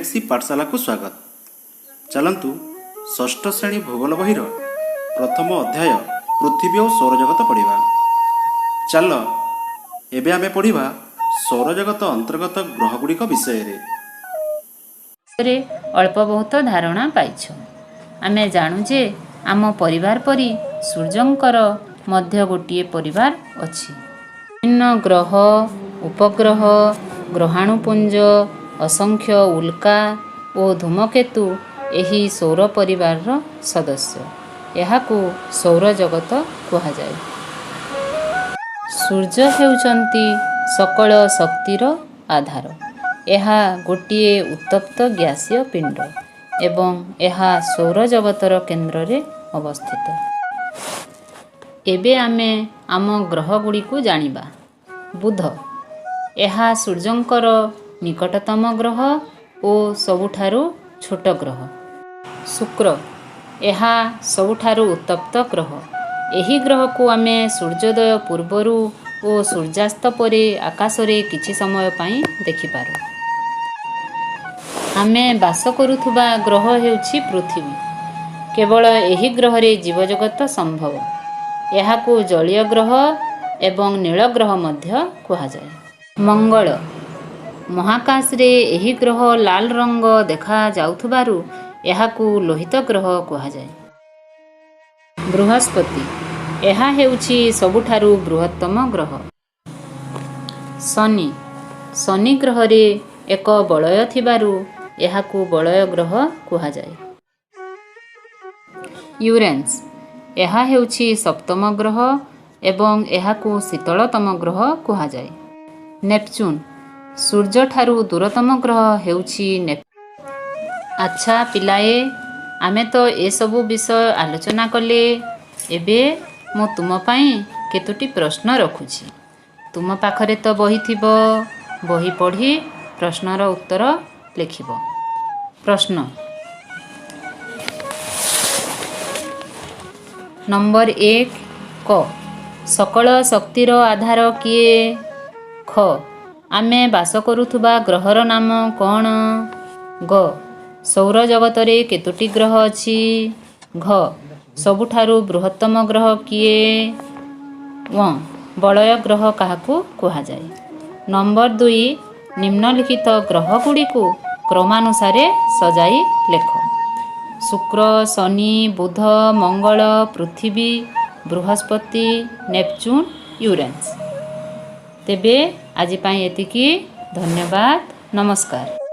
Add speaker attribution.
Speaker 1: Galaxy ପାଠଶାଳାକୁ ସ୍ୱାଗତ। ଚାଲନ୍ତୁ, ଷଷ୍ଠ ଶ୍ରେଣୀ ଭୂଗୋଳ ବହିର ପ୍ରଥମ ଅଧ୍ୟାୟ ପୃଥିବୀ ଓ ସୌରଜଗତ ପଢ଼ିବା। ଚାଲ, ଏବେ ଆମେ ପଢ଼ିବା ସୌରଜଗତ ଅନ୍ତର୍ଗତ ଗ୍ରହଗୁଡ଼ିକ ବିଷୟରେ।
Speaker 2: ରେ ଅଳ୍ପ ବହୁତ ଧାରଣା ପାଇଛ। ଆମେ ଜାଣୁ ଯେ ଆମ ପରିବାର ପରି ସୂର୍ଯ୍ୟଙ୍କର ମଧ୍ୟ ଗୋଟିଏ ପରିବାର ଅଛି। ବିଭିନ୍ନ ଗ୍ରହ, ଉପଗ୍ରହ, ଗ୍ରହାଣୁପୁଞ୍ଜ, ଅସଂଖ୍ୟ ଉଲ୍କା ଓ ଧୂମକେତୁ ଏହି ସୌର ପରିବାରର ସଦସ୍ୟ। ଏହାକୁ ସୌରଜଗତ କୁହାଯାଏ। ସୂର୍ଯ୍ୟ ହେଉଛନ୍ତି ସକଳ ଶକ୍ତିର ଆଧାର। ଏହା ଗୋଟିଏ ଉତ୍ତପ୍ତ ଗ୍ୟାସୀୟ ପିଣ୍ଡ ଏବଂ ଏହା ସୌରଜଗତର କେନ୍ଦ୍ରରେ ଅବସ୍ଥିତ। ଏବେ ଆମେ ଆମ ଗ୍ରହଗୁଡ଼ିକୁ ଜାଣିବା। ବୁଧ, ଏହା ସୂର୍ଯ୍ୟଙ୍କର ନିକଟତମ ଗ୍ରହ ଓ ସବୁଠାରୁ ଛୋଟ ଗ୍ରହ। ଶୁକ୍ର, ଏହା ସବୁଠାରୁ ଉତ୍ତପ୍ତ ଗ୍ରହ। ଏହି ଗ୍ରହକୁ ଆମେ ସୂର୍ଯ୍ୟୋଦୟ ପୂର୍ବରୁ ଓ ସୂର୍ଯ୍ୟାସ୍ତ ପରେ ଆକାଶରେ କିଛି ସମୟ ପାଇଁ ଦେଖିପାରୁ। ଆମେ ବାସ କରୁଥିବା ଗ୍ରହ ହେଉଛି ପୃଥିବୀ। କେବଳ ଏହି ଗ୍ରହରେ ଜୀବଜଗତ ସମ୍ଭବ। ଏହାକୁ ଜଳୀୟ ଗ୍ରହ ଏବଂ ନୀଳ ଗ୍ରହ ମଧ୍ୟ କୁହାଯାଏ। ମଙ୍ଗଳ, ମହାକାଶରେ ଏହି ଗ୍ରହ ଲାଲ ରଙ୍ଗ ଦେଖାଯାଉଥିବାରୁ ଏହାକୁ ଲୋହିତ ଗ୍ରହ କୁହାଯାଏ। ବୃହସ୍ପତି, ଏହା ହେଉଛି ସବୁଠାରୁ ବୃହତ୍ତମ ଗ୍ରହ। ଶନି, ଶନି ଗ୍ରହରେ ଏକ ବଳୟ ଥିବାରୁ ଏହାକୁ ବଳୟ ଗ୍ରହ କୁହାଯାଏ। ୟୁରେନ୍ସ, ଏହା ହେଉଛି ସପ୍ତମ ଗ୍ରହ ଏବଂ ଏହାକୁ ଶୀତଳତମ ଗ୍ରହ କୁହାଯାଏ। ନେପଚୁନ୍, ସୂର୍ଯ୍ୟଠାରୁ ଦୂରତମ ଗ୍ରହ ହେଉଛି ନେପ ଆଚ୍ଛା ପିଲାଏ, ଆମେ ତ ଏସବୁ ବିଷୟ ଆଲୋଚନା କଲେ। ଏବେ ମୁଁ ତୁମ ପାଇଁ କେତୋଟି ପ୍ରଶ୍ନ ରଖୁଛି। ତୁମ ପାଖରେ ତ ବହି ଥିବ। ବହି ପଢ଼ି ପ୍ରଶ୍ନର ଉତ୍ତର ଲେଖିବ। ପ୍ରଶ୍ନ ନମ୍ବର 1, କ, ସକଳ ଶକ୍ତିର ଆଧାର କିଏ? ଖ, ଆମେ ବାସ କରୁଥିବା ଗ୍ରହର ନାମ କ'ଣ? ଗ, ସୌରଜଗତରେ କେତୋଟି ଗ୍ରହ ଅଛି? ଘ, ସବୁଠାରୁ ବୃହତ୍ତମ ଗ୍ରହ କିଏ? ଙ, ବଳୟ ଗ୍ରହ କାହାକୁ କୁହାଯାଏ? ନମ୍ବର 2, ନିମ୍ନଲିଖିତ ଗ୍ରହଗୁଡ଼ିକୁ କ୍ରମାନୁସାରେ ସଜାଇ ଲେଖ। ଶୁକ୍ର, ଶନି, ବୁଧ, ମଙ୍ଗଳ, ପୃଥିବୀ, ବୃହସ୍ପତି, ନେପଚୁନ୍, ୟୁରେନ୍ସ। ତେବେ ଆଜି ପାଇଁ ଏତିକି। ଧନ୍ୟବାଦ, ନମସ୍କାର।